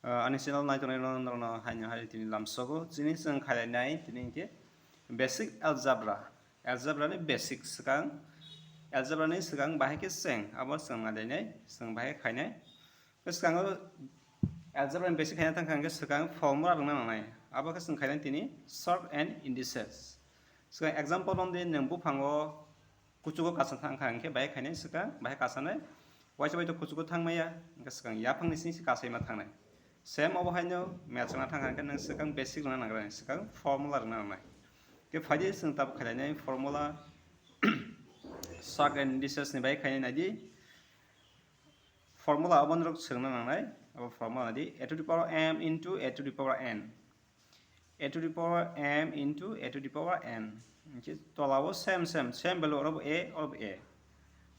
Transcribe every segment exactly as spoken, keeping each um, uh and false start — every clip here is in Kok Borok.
Ah, ani channel naitongnai rok norokno haino hai tini lamsogo. Chini chwng khainai tini hinkhe basic algebra. Algebra ni basic swkang, algebra ni swkang bahai khe chwng abo chwng nailainai, chwng bahai khainai. Swkango algebra ni basic khaina thangkha hinkhe swkang formula rwna nangnai. Abo khe chwng khainai tini short and indices. Swkang example romdi nwng buphango kuchugo kasa thangkha hinkhe bahai khainai swkang, bahai kasanai. Waisa bai to kuchugo thangmaya, hinkhe swkang yaphangni sini se kasaima thangnai. Same obo haino maths rwna thangkha hinkhe nwng swkang basic rwna nangnai, swkang formula rwna nangnai. Khe phaidi chwng tabuk khainai formula short and indices ni bahai khainai naidi. Formula obo norok swrwngna nangnai, abo formula naidi a to the power m into a to the power n, a to the power m into a to the power n. Hinkhe tolao same, same, same value, orobo a, orobo a,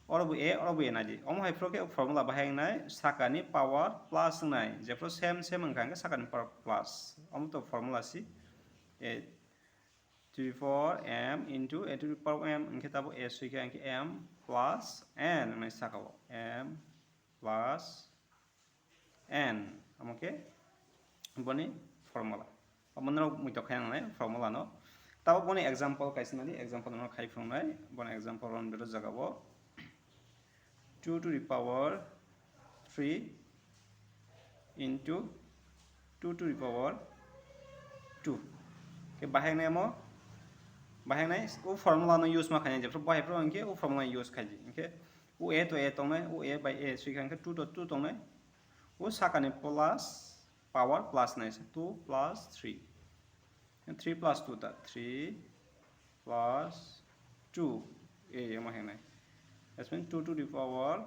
orobo a, orobo a naidi. Omo hai phuru khe formula bahai wngnai, sakani power plus wngnai, jephuru same, same wngkha hinkhe sakani power plus. Omo to formula si a to the power m into a to the power m, hinkhe tabuk a swi khe hinkhe m plus n wngnai sakao, m plus n, omo khe boni formula. Omo norok muitok khai nangnai formula no. Tabuk boni example kaisa nadi, example no khai phunuknai, boni example rok bero jagao two to the power three into two to the power two. Khe bahai wngnai omo, bahai wngnai o formula no use ma khainai, jephuru bahai phuru hinkhe o formula use khaidi. Hinkhe o a to a tongnai, o a by a swi kha hinkhe two to two tongnai. O sakani plus power plus nai se two plus three. Three plus two ta three plus two, a omo hinai. That means two to the power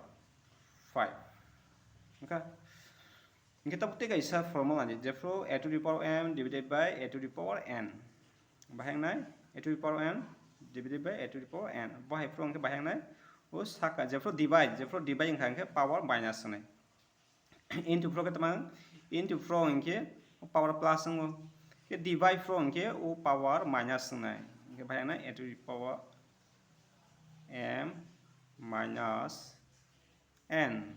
five. Wngkha. Hinkhe tabuk tei kaisa formula ni, jephuru a to the power m divided by a to the power n. Bahai wngnai a to the power n divided by a to the power n. Bo hai phuru hinkhe bahai wngnai o saka, jephuru divide, jephuru divide wngkha hinkhe power minus wngnai. Into phuru khe tamo into phuru hinkhe power plus wngo. Khe divide phuru hinkhe o power minus wngnai. Hinkhe bahai wngnai a to the power m minus n.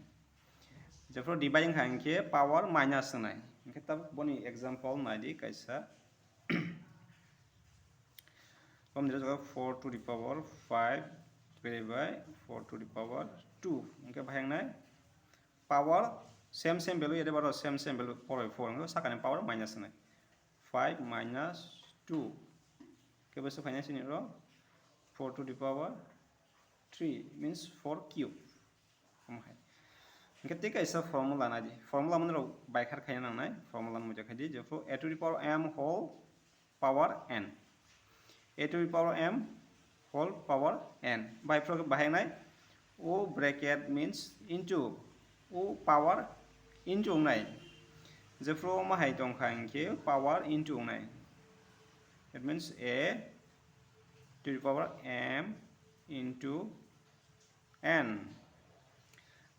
Jephuru divide wngkha hinkhe power minus wngnai. Hinkhe tabuk boni example naidi kaisa. Boni jaga four to the power five divided by four to the power two. Hinkhe bahai wngnai power same same value, ede baro same same value, four by four, hinkhe sakani power minus wngnai. Five minus two. Khe bwswk phaina sini oro four to the power three means four cube. Omo hai. Hinkhe tei kaisa formula naidi. Formula mani rok baikha khaina nangnai. Formula no muitok khaidi, jephuru a to the power m whole power n. A to the power m whole power n. Bai phuru bahai wngnai. O bracket means into. O power into wngnai. Jephuru omo hai tongkha hinkhe power into wngnai. That means a to the power m into n.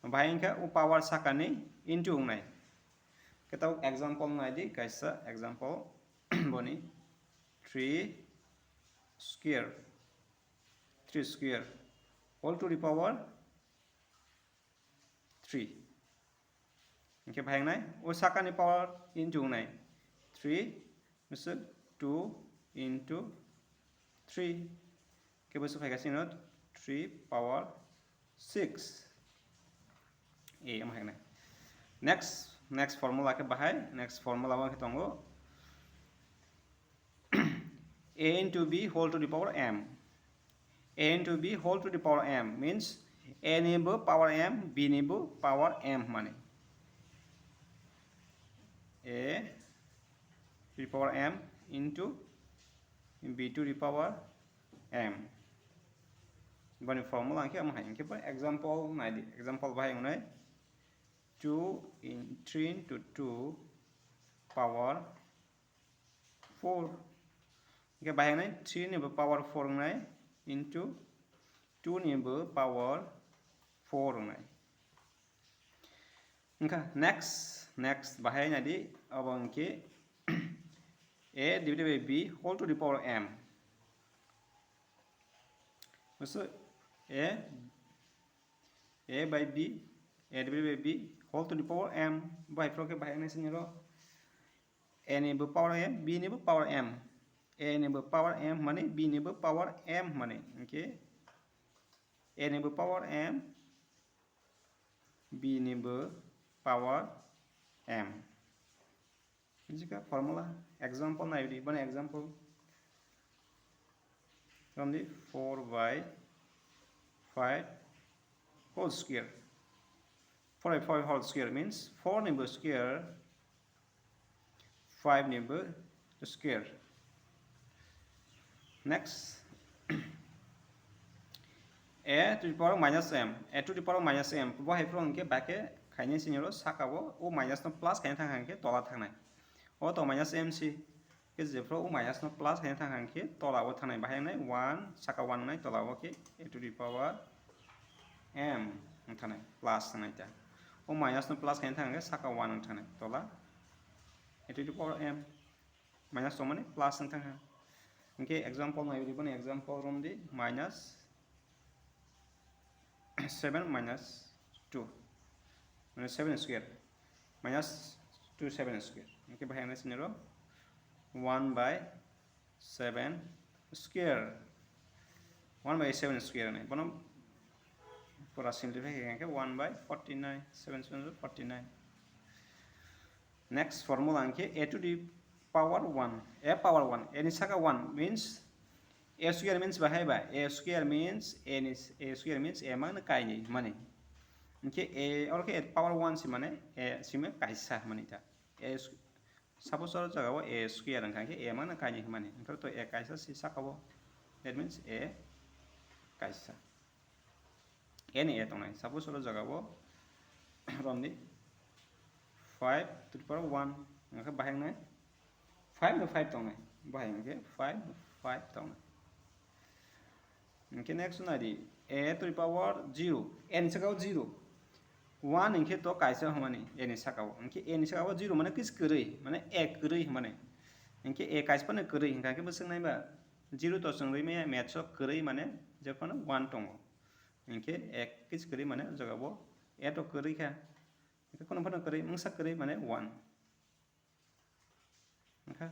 Bahai hinkhe o power sakani into wngnai. Khe tabuk example naidi, kaisa example boni three square, three square all to the power three. Hinkhe bahai wngnai o sakani power into wngnai three, misal two into three. Khe bwswk phaikha chini three power six. A omo hai wngnai. Next, next formula khe bahai, next formula o khe tongo a into b whole to the power m. A into b whole to the power m means a ni bo power m, b ni bo power m hwnmani. A to the power m into b to the power m. Boni formula hinkhe omo hai, hinkhe bo example naidi, example bahai wngnai two in, three into two power four. Hinkhe bahai wngnai three ni bo power four wngnai into two ni bo power four wngnai. Hinkhe next, next bahai naidi, obo hinkhe a divided by b whole to the power m. Buso a, a by b, A divided by B whole to the power M. Bo hai phoro khe bahai wngnai sini ro. A ni bo power M, B ni bo power M. A ni bo power M hwnmani, B ni bo power M hwnmani. Hwnkhe A ni bo power M, B ni bo power M. Jika formula, example nai di, bani example. From the four by five whole square. Four by five whole square means four ni bo square, five ni bo square. Next, a to the power minus m, a to the power minus m, bo hai phoro hwnkhe bahai khe khainai sini ro saka o, o minus no plus khaina thang hwnkhe tola thangnai. O to minus m si, khe jephuru o minus no plus khaina thang hwnkhe tola o thangnai, bahai wngnai one, saka one wngnai, tola o khe a to the power m wng thangnai, plus wngnai ta. O minus no plus khaina thang hwnkhe saka one wng thangnai, tola a to the power m. Minus tongmani plus wng thang kha. Hwnkhe example nai di, boni example rom di, minus seven minus two, mane seven square, minus two seven square. Hwnkhe bahai wngnai sini ro one by seven square, one by seven square wngnai. Bono pura simplify khe hwnkhe one by forty nine, seven seven forty nine. Next formula hwnkhe a to the power one, a power one, a ni saka one means a square means bahai ba, a square means a ni, a square means a mangno kainwi hwnmani. Hwnkhe a, oro khe a power one si mane a simi kaisa hwnmani ta. A s-, suppose oro jaga o a square wngkha hwnkhe a mangno kainwi hwnmani. Hwnkhe to a kaisa si saka o. That means a kaisa. A ni a tongnai. Suppose oro jaga o romdi five to the power one, hwnkhe bahai wngnai five no five tongnai, bahai hwnkhe five no five tongnai. Hwnkhe next nai di, a to the power zero, a ni saka o zero, one hwnkhe to kaisa hwnmani a ni saka o, hwnkhe a ni saka o zero mane kis kwrwi, mane a kwrwi hwnmani, hwnkhe a kaisa phano kwrwi hwnkha khe bwswk nai ba zero to chwng rwi maya maths o kwrwi mane jephano one tongo. Hwnkhe a kis kwrwi mane o jaga bo a to kwrwi kha. Hwnkhe kheno phano kwrwi, mungsa kwrwi mane one. Hwnkhe,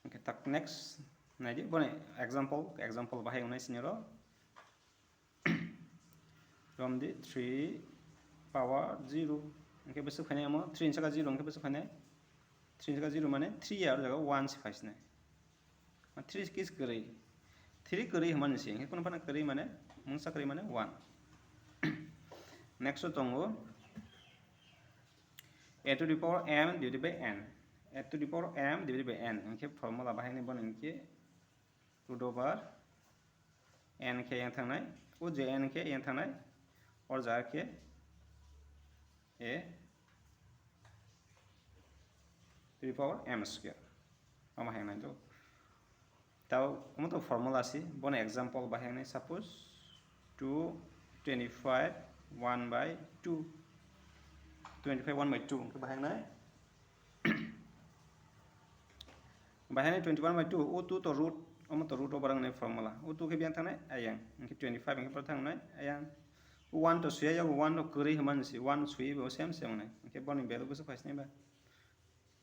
hwnkhe tak next nai di, boni example, example bahai wngnai sini ro. Romdi three power zero. Hwnkhe bwswk phainai omo three ni saka zero hwnkhe bwswk phainai. Three ni saka zero mane three ya, aro jaga one se phaisinai. Three kis kwrwi. Three kwrwi hwnmani se, hwnkhe kheno phano kwrwi mane, mungsa kwrwi mane one. Next o tongo a to the power m divided by n. A to the power m divided by n. Hwnkhe formula bahai ni bono hwnkhe root over n khe yang thangnai. O je n khe yang thangnai. Or jaga khe a to the power m square. Omo hai nai to. Tao omo to formula si, bono example bahai nai, suppose two, twenty five, one by two, twenty five one by two hwnkhe bahai nai. Bahai nai twenty one by two, o two to root, omo to root over wngnai formula. O two khe biyang thangnai ayang, hwnkhe twenty five hwnkhe boro thangnai ayang. O one to suya yago, one to kwrwi hwnmani si, one sui bo same same wngnai. Hwnkhe boni value bwswk phaisinai ba?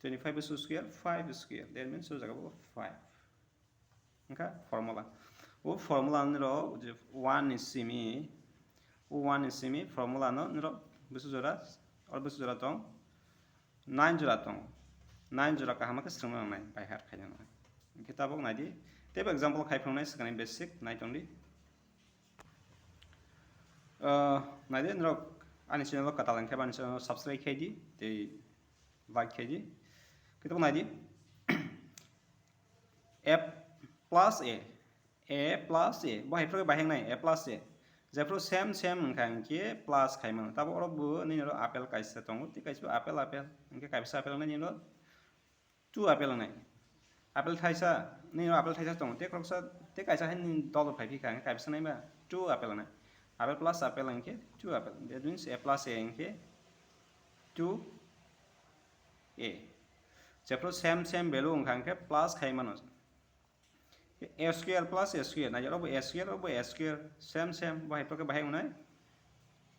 Twenty five square, five square, that means o jaga bo five. Hwnkha formula. O formula ni rok je one ni simi, o one ni simi formula no ni rok bwswk jora, or bwswk jora tong, nine jora tong. Nine jora kaham khe swrwngna nangnai, by heart khaina nangnai. Hwnkhe tabuk nai di, teibo example khai phunuknai swkangni basic nai tong di. Ah, nai di norok ani channel o kwtal hwnkhe ani channel o subscribe khai di, tei like khai di. Khe tabuk nai di. A plus A, A plus A, bo hai phuru bahai wngnai, A plus A. Jephuru same same wngkha hwnkhe plus khai mano. Tabuk oro bo nini oro apple kaisa tongo, tei kaisa bo apple, apple. Hwnkhe kaisa apple wngnai nini oro two apple wngnai. Apple thaisa, nini oro apple thaisa tongo, tei khoroksa, tei kaisa hai nini dol rok phai phi kha, hwnkhe kaisa wngnai ba two apple wngnai. Apple plus apple hwnkhe two apple. That means A plus A hwnkhe two A. Jephuru same same value wngkha hwnkhe plus khai mano. A square plus A square, nai oro bo A square, oro bo A square, same same, bo hai phuru khe bahai wngnai.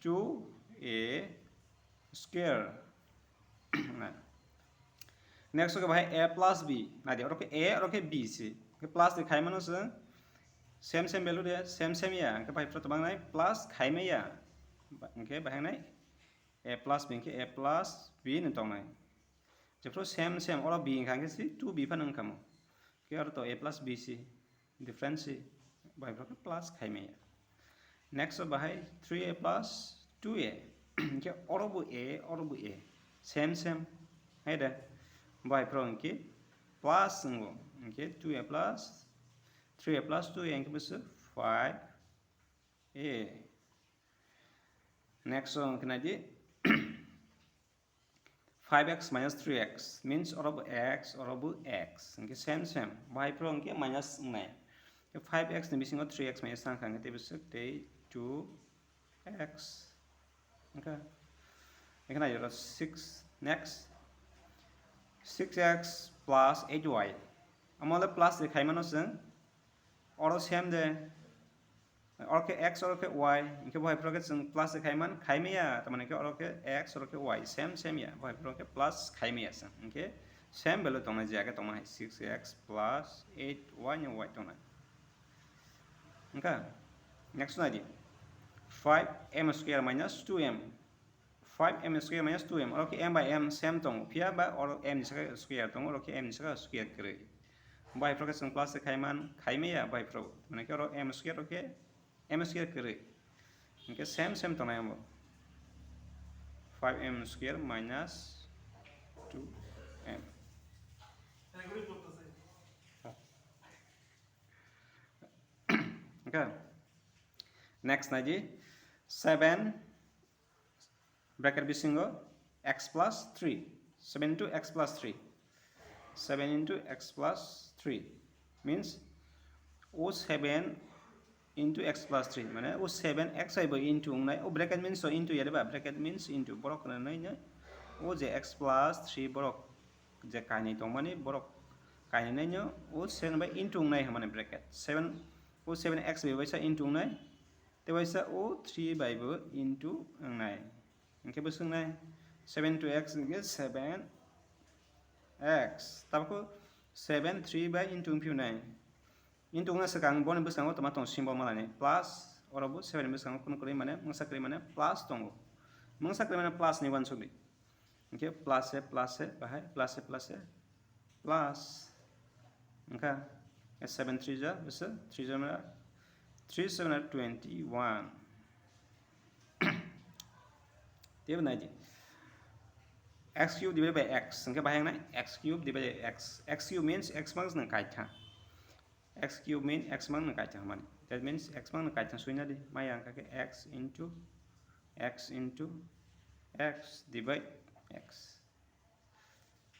two a square. Next ke bahai a plus b. Nadi, oro ke a, oro ke b si. Ke plus de khaimano se. Same same value de, same same ya. Ke bahai pro tabang nai plus khaimai ya. Ke bahai nai a plus b ke a plus b ni tong nai. Jephru same same oro b wngkha hwnkhe si two b phano wngkha mo. Khe oro to a plus b si difference si bai phano plus khaimaya. Next o bahai three a plus two a. Hwnkhe oro bo a, oro bo a. Same same. Hai da. Bai phro hwnkhe plus wngo. Hwnkhe two a plus three a plus two a hwnkhe bwswk five a. Next o hwnkhe nai di. Five x minus three x means oro bo x, oro bo x. Hwnkhe same same. Bahai phro hwnkhe minus wngnai. Five x ni bisingo three x minus thang kha hwnkhe tei bwswk tei two x. Hwnkhe, hwnkhe nai oro six. Next, six x plus eight y. Omo le plus de khaimano chwng. Oro same de. Oro khe x, oro khe y, hwnkhe bo hai phro khe chwng plus se khaiman, khaimaya, tamani khe oro khe x, oro khe y, same, same ya, bo hai phro khe plus khaimaya chwng, hwnkhe same value tongnai je age tongma hai six x plus eight y no y tongnai. Hwnkha, next nai di, five m square minus two m. Five m square minus two m, oro khe m by m same tongo, phiya ba oro m ni saka square tongo, oro khe m ni saka square kwrwi. Bo hai phro khe chwng plus se khaiman, khaimaya bo hai phro, mane khe oro m square, oro khe m square kwrwi. Hwnkhe same same tongnai omo. Five m square minus two m. Hwnkhe next nai di, seven bracket bisingo x plus three, seven into x plus three, seven into x plus three means o seven into x plus three, mane o seven x bai bo into wngnai, o bracket means so into ya de ba, bracket means into, borok hwnwi no o je x plus three borok je kainwi tongmani borok kainwi no o seven bai into wngnai hwnmani bracket, seven, o seven x bai waisa into wngnai, tei waisa o three bai bo into wngnai. Hwnkhe bwswk nai seven into x hwnkhe seven x. Tabukhe seven three bai into wngphio nai. Into wngna swkang boni bwskango tongma tong symbol malani plus, oro bo seven ni bwskango kunu kwrwi mane mungsa kwrwi mane plus tongo. Mungsa kwrwi mane plus ni uansukdi. Hwnkhe plus se, plus se, bahai plus se, plus se, plus. Hwnkha seven three ja bwswk, three ja mane three seven are twenty-one. Tei bo nai di, x cube divided by x, hwnkhe bahai wngnai x cube divided by x. X cube means x mang nang kaitha. X cube mean x mang nang kaitha hwnmani. That means x mang nang kaitha suina di. Maya wngkha khe x into x into x divide x.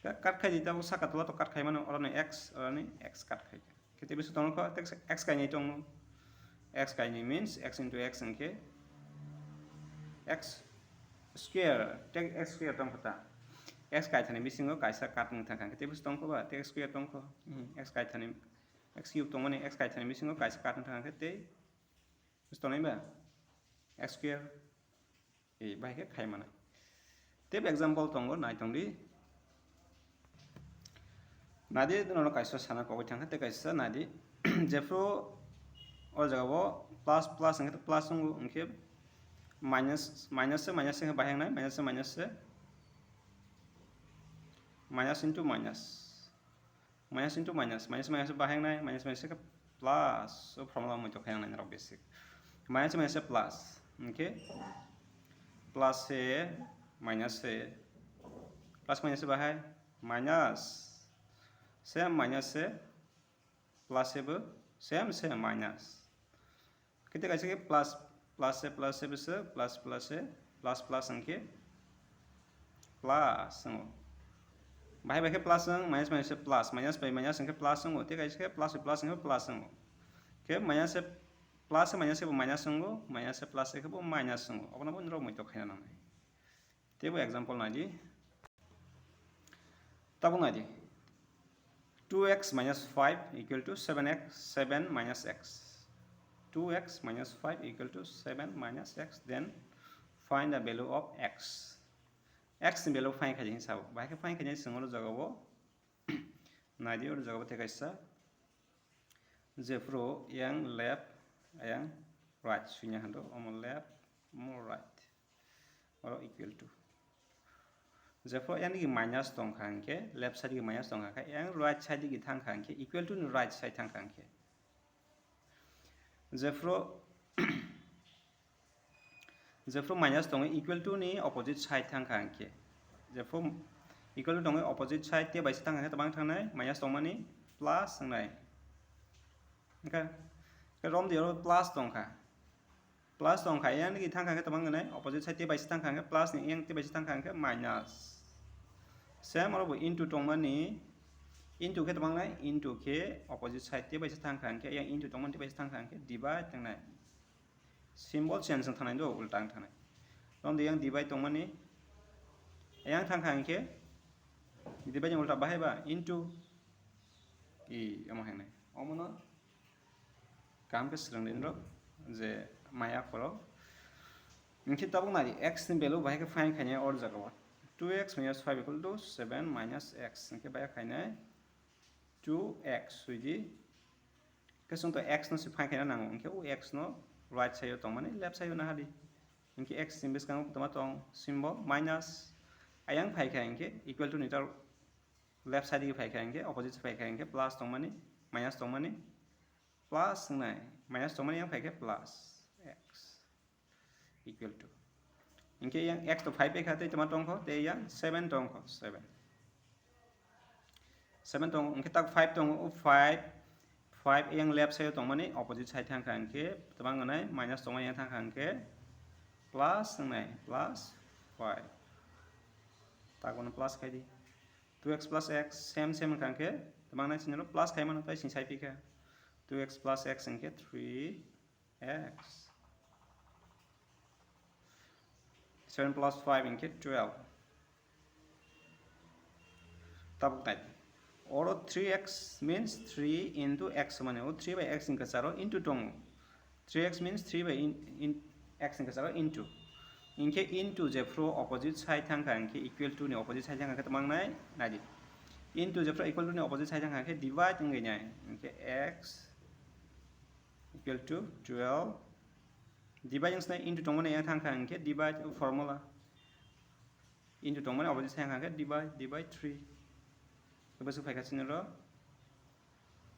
Ka-, cut khai di, tabuk saka tola to cut khai mano, oroni x, oroni x cut khai. Khe tei bisu tongo kho, tek x kainwi tongo. X kainwi means x into x hwnkhe x square, tek x square tong kho ta. X kaithani bisingo kaisa cut wng thang kha, khe tei bisu tong kho ba, tek x square tong kho. Hmm, x kaithani, x cube tongmani x kaithani bisingo kaisa cut wng thang kha, khe tei bisu tongnai ba x square. E, bahai khe khai manai. Tei example tongo, nai tong di. Nai di, nono kaisa sana kogwi thang kha, tei kaisa nai di. Jephru o jaga o plus, plus hwnkhe plus wngo, hwnkhe minus, minus se, minus se bahai wngnai, minus se, minus se, minus into minus. Minus into minus, minus minus bahai wngnai, minus minus khe plus, o formula muitu khai wngnai norok basic. Minus minus plus, hwnkhe plus se, minus se, plus minus se bahai minus, same minus se, plus se bo same, same minus. Khe tei kaisa khe plus, plus se, plus se bwswk, plus, plus se, plus, plus hwnkhe plus wngo. Bahai bai khe plus wng, minus, minus se plus, minus bai minus hwnkhe plus wngo. Tei kaisa khe plus bai plus hwnkhe plus wngo. Khe minus se plus se, minus se bo minus wngo, minus se plus se khe bo minus wngo. Obono bo norok muitu khaina nangnai. Tei bo example nai di. Tabuk nai di. Two x minus five equal to seven x, seven minus x. Two x minus five equal to seven minus x, then Find the value of x. X ni value find khaidi hinwi sabo. Bahai khe find khaidi swng oro jagao. Naidi oro jagao tei kaisa. Jephru yang left, yang right suinya hando, omo left, omo right. Oro equal to. Jephru yang digi minus tongkha hwnkhe, left side digi minus tongkha khe, yang right side digi thangkha hwnkhe, equal to ni right side thangkha hwnkhe. Jephru Jephru minus tongo equal to ni opposite side thangkha hwnkhe. Jephru equal to tongo opposite side tei baisa thangkha hwnkhe tabang thangnai minus tongmani plus wngnai. Hwnkhe, hwnkhe romdi oro plus tongkha. Plus tongkha, yang nigi thangkha hwnkhe tabang wngnai opposite side tei baisa thangkha hwnkhe plus ni yang tei baisa thangkha hwnkhe minus. Same oro bo into tongmani, into khe tabang nai, into khe opposite side tei baisa thangkha hwnkhe yang into tongmani tei baisa thangkha hwnkhe divide wngnai. Symbol change wng thangnai do, ulta wng thangnai. Romdi yang divide tongmani, yang thangkha hwnkhe divide yang ulta bahai ba into i omo hingnai. Omono kaham khe swrwngdi norok je maya khorok. Hwnkhe tabuk nai x ni value bahai khe find khainai or jagao. Two x minus five equal to seven minus x hwnkhe bahai khainai two x suidi. Khe chwng to x no se find khaina nango, hwnkhe o x no right side o tongmani left side o nahadi. Hwnkhe x ni bwskango tongma tong symbol minus. Ayang phaikha hwnkhe equal to ni ta left side digi phaikha hwnkhe opposite phaikha hwnkhe plus tongmani, minus tongmani, plus wngnai, minus tongmani yang phaikhe plus x equal to. Hwnkhe yang x to five ekha tei toma tongkho, tei yang seven tongkho, seven. Seven tong, hwnkhe tak five tongo, o five, five yang left side o tongmani opposite side thangkha hwnkhe tabang wngnai minus tongmani yang thangkha hwnkhe plus wngnai, plus five. Tak bono plus khaidi. Two x plus x same same wngkha hwnkhe tabang nai sini plus khaimano tai sini sai phikha. Two x plus x hwnkhe three x. Seven plus five hwnkhe twelve. Tabuk nai. Oro three x means three into x mane o three by x ni kwcharo into tongo. Three x means three by in, in, x ni kwcharo into. Hwnkhe into jephru opposite side thangkha hwnkhe equal to ni opposite side thangkha hwnkhe tamo wngnai naidi. Into jephru equal to ni opposite side thangkha hwnkhe divide wngwi nai. Hwnkhe x equal to twelve. Divide wngsinai into tongmani yang thangkha hwnkhe divide formula. Into tongmani opposite side thangkha hwnkhe divide, divide three. Bwswk phaikha chini oro.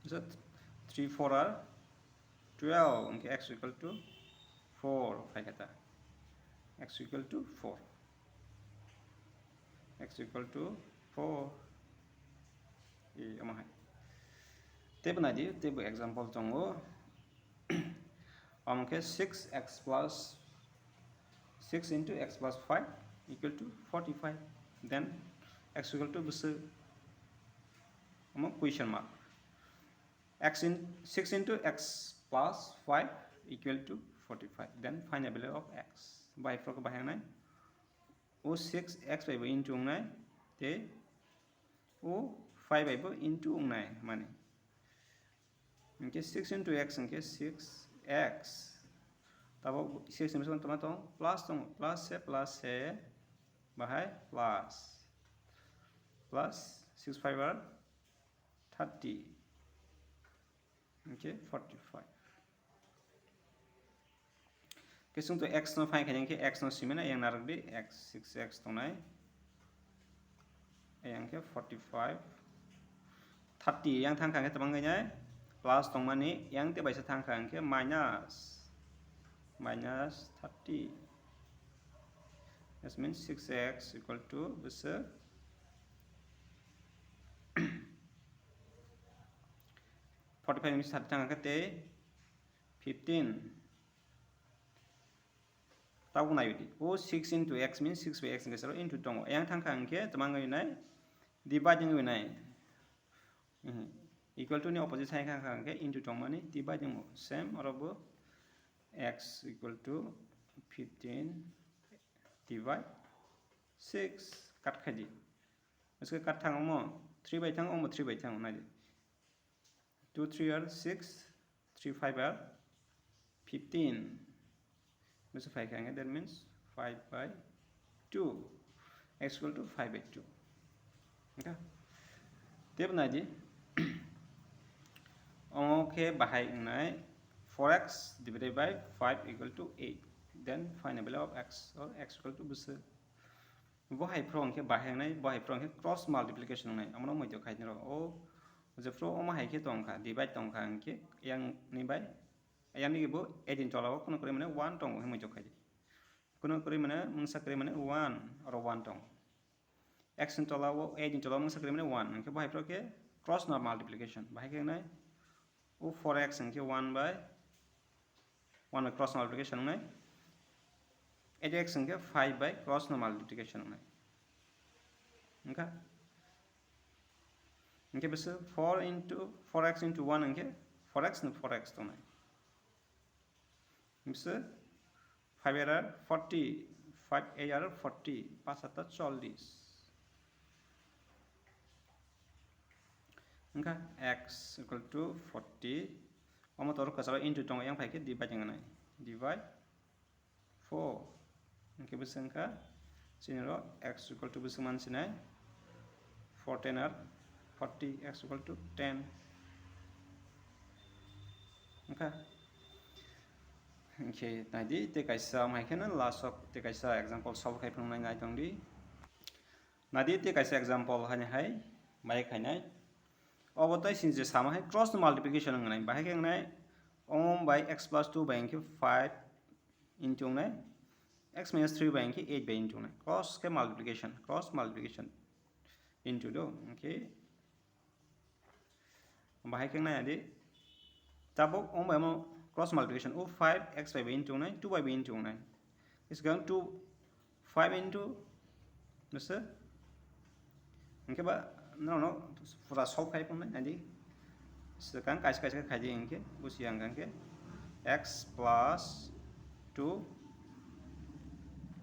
So three four are twelve, hwnkhe x equal to four phaikha ta. X equal to four. X equal to four. E, omo hai. Teibo naidi, teibo example tongo. Omo khe six x plus six into x plus five equal to forty-five. Then x equal to bwswk? Omo question mark. X in six into x plus five equal to forty-five. Then find the value of x. Bai phoro khe bahai wngnai. O six x bai bo into wngnai. Tei o five bai bo into wngnai mani. Hwnkhe six into x hwnkhe six x. Tabuk six ni bising tongma tong plus tong, plus se, plus se, bahai plus. Plus six five are thirty. Hwnkhe forty-five. Khe chwng to x no find khaina hwnkhe x no simi na yang narwk di, x, six x tongnai. Yang khe forty-five. Thirty yang thang kha khe tabang khainai plus tongmani yang tei baisa thang kha hwnkhe minus, minus thirty. That means six x equal to bwswk forty-five ni thirty thang kha tei fifteen. Tabuk nai di. O six into x means six by x hwnkhe salo into tongo. Yang thang kha hwnkhe twmang wngwi nai, divide wngwi nai. Mhm. Equal to ni opposite sign kha hwnkhe into tongmani divide wngo. Same oro bo x equal to fifteen divide six cut khai di. Bwswk cut thang omo three by thang omo three by thang nai di. Two three are six, three five are fifteen. Bwswk phai kha hwnkhe, that means five by two, x equal to five by two. Okay? Tebo nai di. Omo khe bahai wngnai four x divided by five equal to eight. Then find the value of x or x equal to bwswk. Bo hai phro hwnkhe bahai wngnai, bo hai phro hwnkhe cross multiplication wngnai. Omono muitu khai niro. O je phro omo hai khe tongkha, divide tongkha hwnkhe yang ni bai, yang ni bo eight ni tola o kuno kwrwi mane one tongo hwnwi muitu khai di. Kuno kwrwi mane mungsa kwrwi mane one, oro one tongo. X ni tola o eight ni tola o mungsa kwrwi mane one, hwnkhe bo hai phro khe cross no multiplication. Bahai khe wngnai o four x hwnkhe one by, one by cross multiplication wngnai. Eight x hwnkhe five by cross no multiplication wngnai. Wngkha? Hwnkhe bwswk four into, four x into one hwnkhe four x no four x tongnai. Bwswk five eight are forty, five eight are forty, paanch aat chollish. Wngkha x equal to forty. Omo toro kwcharo into tongo, yang phai khe divide wngnai. Divide four. Hwnkhe bwswk wngkha chini ro x equal to bwswk man sinai four ten are forty, x equal to ten. Wngkha. Hwnkhe naidi tei kaisa, omo hai kheno last o tei kaisa example solve khai phunuknai nai tongdi. Naidi tei kaisa example haini hai bai khainai. Obo tei sini je sama hai cross multiplication wngnai, bahai khe wngnai omo bai x plus two bai hwnkhe five into wngnai, x minus three bai hwnkhe eight bai into wngnai. Cross khe multiplication, cross multiplication into do, hwnkhe bahai khe nai di. Tabuk omo bai omo cross multiplication, o five x bai bai into wngnai, two bai bai into wngnai. Swkang two, five into bwswk. Hwnkhe ba norokno pura solve khai phunuknai nai di. Swkang kaisa kaisa khe khai di hwnkhe busi ang hwnkhe x plus two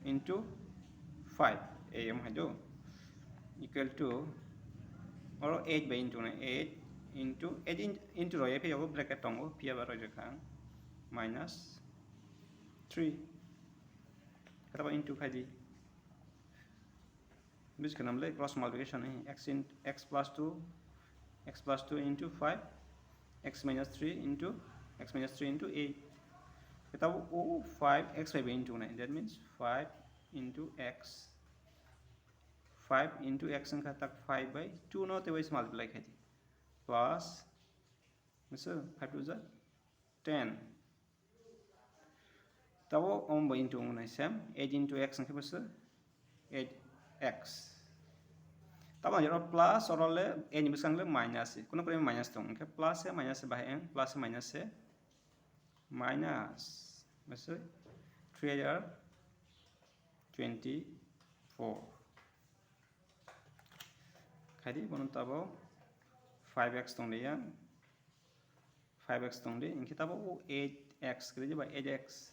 into five, ei omo hai do, equal to oro eight bai into nai, eight into eight in-, into rw ya, phiya bo bracket tongo, phiya ba rw rwkha ang minus three. Khe tabuk into khai di. Buji khe namle cross multiplication, eh, x in, x plus two, x plus two into five, x minus three into, x minus three into eight. Khe tabuk o five x bai bai into nai, that means five into x. Five into x wngkha tak five by two no tei waisa multiply khai di. Plus, bwswk five two ja ten. Tabuk omo bai into wngnai same, eight into x hwnkhe bwswk eight x. Tabuk oro plus, oro le a ni bwskango le minus se, kuno kwrwi minus tong, hwnkhe plus se minus se bahai ang, plus se minus se minus bwswk three are twenty-four. Khai di, bono tabuk five x tong liya. Five x tong di, hwnkhe tabuk o eight x kwrwi di ba eight x.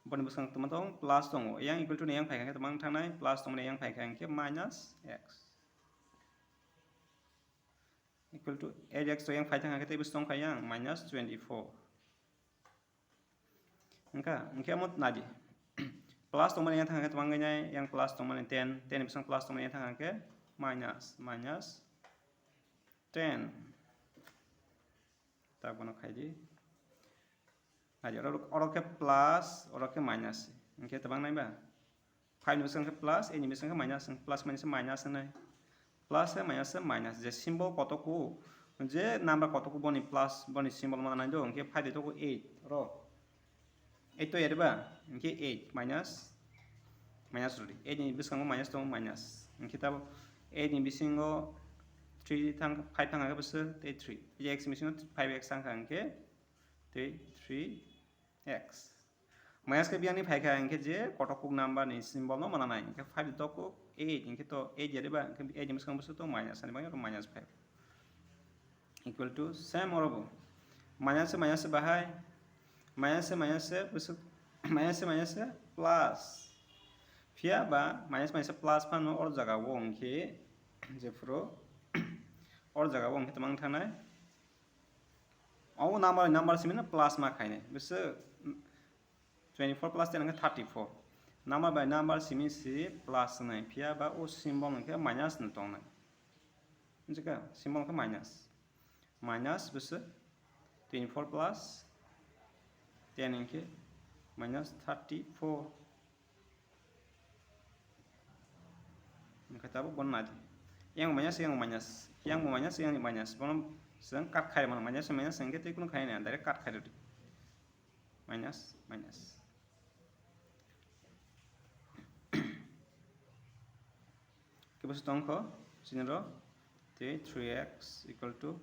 Boni bwskango tongma tong plus tongo. Yang equal to ni yang phai kha khe tongma wng thangnai, plus tongmani yang phai kha hwnkhe minus x. Equal to eight x to yang phai thang khe tei bwswk tong kha yang minus twenty-four. Wngkha, hwnkhe omo nadi. Plus tongmani yang thang khe tongma wngwi nai, yang plus tongmani ten, ten ni bwskango plus tongmani yang thang khe minus, minus ten. Tak bono khai di. Nadi, oro, oro khe plus, oro khe minus. Hwnkhe tabang nai ba? Five ni bwskango khe plus, eight ni bwskango khe minus, plus minus minus wngnai. Plus se minus se minus, je symbol kotoku, je number kotoku boni plus, boni symbol mana nai do, hwnkhe five de toku eight, oro eight to ya de ba, hwnkhe eight minus, minus rwdi. Eight ni bwskango minus tongo, minus. Hwnkhe tabuk eight ni bisingo three thang, five thang khe bwswk tei three. Tei x ni bisingo five x thang kha hwnkhe tei three x. Minus khe biyangni phai kha hwnkhe je kotok kuk number ni symbol no mana nai. Hwnkhe five ni tok kuk eight, hwnkhe to eight ya de ba, hwnkhe eight ni bwskango bwswk to minus, ani bagwi oro minus five. Equal to same oro bo. Minus se minus se bahai, minus se minus se bwswk, minus se minus se plus. Phiya ba minus minus se plus phano oro jaga o hwnkhe jephuru oro jaga o hwnkhe tongma wng thangnai. O number, number simi no plus ma khainai. Bwswk twenty-four plus ten hwnkhe thirty-four. Number by number simi si plus nai phiya ba o symbol hwnkhe minus no tongnai. Jika symbol khe minus. Minus bwswk twenty-four plus ten hwnkhe minus thirty-four. Hwnkhe tabuk bono nadi. Yang minus, yang minus, yang bo minus, yang minus. Bono chwng cut khai mano. Minus, minus hwnkhe tei kuno khai nai, direct cut khai rwdi. Minus, minus. Khe bwswk tongkho, chini ro tei three x equal to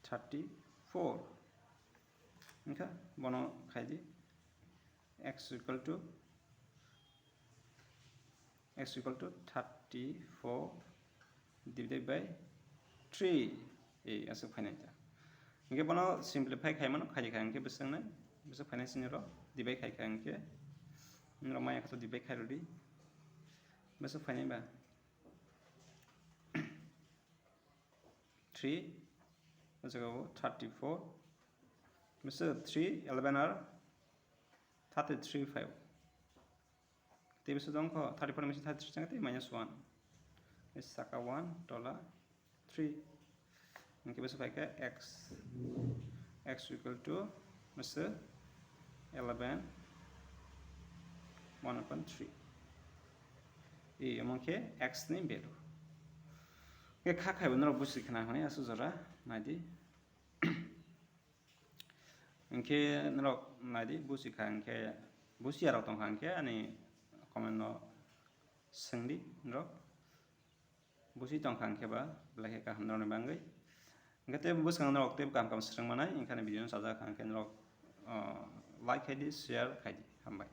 thirty-four. Hwnkhe bono khai di, x equal to, x equal to thirty-four divided by three. Ei aswk phainai ta. Hwnkhe bono simplify khai mano, khai kha hwnkhe bwswk nai, bwswk phainai chini ro divide khai kha hwnkhe, norok maya khe to divide khai rwdi. Bwswk phainai ba? Three, o jaga o thirty-four, bwswk three, eleven ar thirty-three phai o. Tei bwswk tongkho thirty-four misi thirty-three chang tei minus one. Tei saka one, tola three. Hwnkhe bwswk phai khe x, x equal to bwswk eleven, one upon three. E, omo khe x ni value. Khe kha khai bo norok busi khna hwnwi aswk jora nai di. Hwnkhe norok nai di, busi kha hwnkhe, busi yarok tong kha hwnkhe ani comment no swng di norok. Busi tong kha hwnkhe ba belai khe kaham norokni bagwi. Hwnkhe tei bwskang norok tei kaham kaham swrwng manai, hwnkhe ani video no chajak kha hwnkhe norok, ah, like khai di, share khai di. Hambai.